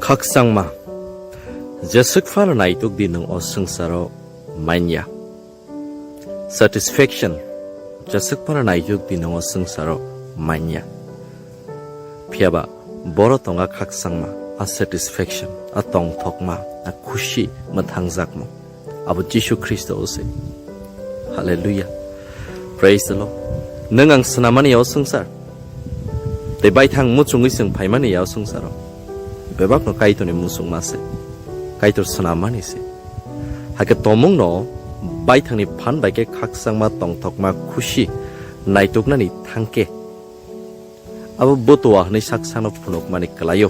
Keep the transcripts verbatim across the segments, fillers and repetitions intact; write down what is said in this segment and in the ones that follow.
Khakchangma, jeswk phano naituk di nwng o swngcharo manya. Satisfaction, jeswk phano naituk di nwng o swngcharo manya. Phiyaba boro tonga khakchangma, a satisfaction, a tongthokma, a khusi mwthangjakma. Abo Jisu Khristo o se. Hallelujah. Praise the Lord. Nwng ang swnamani ya o swngchar. Tei baithang muchungwi chwng phaimani ya o swngcharo. Bebakno Kaitorni muchungma se. Kaitor swnamani se. Hakhe tomungno baithangni phan bai khe khakchangma, tongthokma, khusi naituknani thangkhe abo butua hwnwi sak sano phunukmani kwlaio.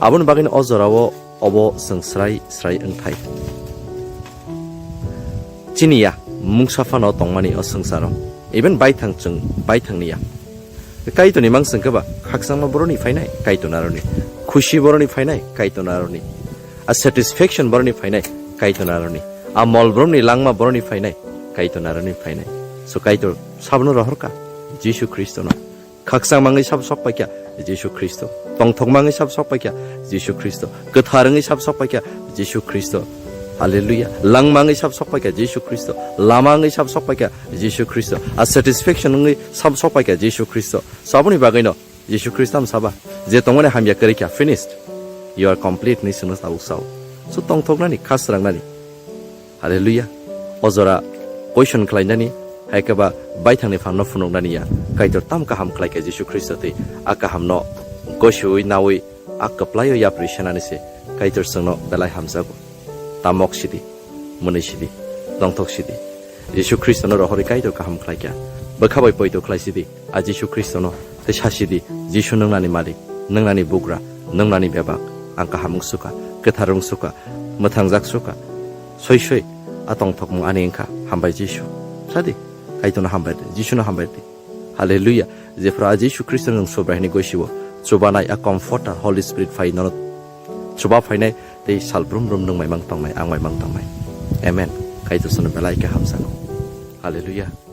Aboni bagwino o jorao obo chwng srai srai wngthai. Chini ya, mungsa phano tongmani o swngcharo. Even baithang chwng baithangni ya. Kaitorni mang chwng khe ba khakchangma boroni phainai, Kaitor naroni. Khusi boroni phainai, Kaitor naroni. A satisfaction boroni phainai, Kaitor naroni. A mol boromni langma boroni phainai, Kaitor naroni phainai. So Kaitor sabno rohorka, Jisu Khristono. Khakchangma wngwi sab sok paikha, Jisu Khristo. Tongthokma wngwi sab sok paikha, Jisu Khristo. Kwthar wngwi sab sok paikha, Jisu Khristo. Hallelujah. Langma wngwi sab sok paikha, Jisu Khristo. Lama wngwi sab sok paikha, Jisu Khristo. A satisfaction wngwi sab sok paikha, Jisu Khristo. So aboni bagwino Jisu Khristo ang saba, je tongmani hamya kwrwi kha, finished. You are complete ni swngno tabuk sao. So tongthoknani, khasrangnani. Hallelujah. O jora question khlainani, hai khe ba baithangni phanno phunuknani ya. Kaitor tam kaham khlai kha Jisu Khristo tei a kahamno gosiwi nawi a kwplaio yapri senani se Kaitor chwngno belai hamjago. Tamok sidi, mwnwi sidi, tongthok sidi. Jisu Khristono rohorwi Kaitor kaham khlai kha. Bwkha bai poito khlai sidi. A Jisu Khristono tei sasidi, Jisu nwngnani malik, nwngnani bugra, nwngnani bebak, ang kaham wng sukha, kwthar wng sukha, mwthangjak sukha, soi soi a tongthokmung ani wngkha, hambai Jisu. Sadi, Kaitorno hambai di, Jisuno hambai di. Hallelujah. Jephru a Jisu Khristo nwng Subraiyani gosiwo, chubanai a Comforter, Holy Spirit phai nono chuba phainai tei sal brum brum nwng mai mang tongnai, ang mai mang tongnai. Amen. Kaitor sono belai khe hamsano. Hallelujah.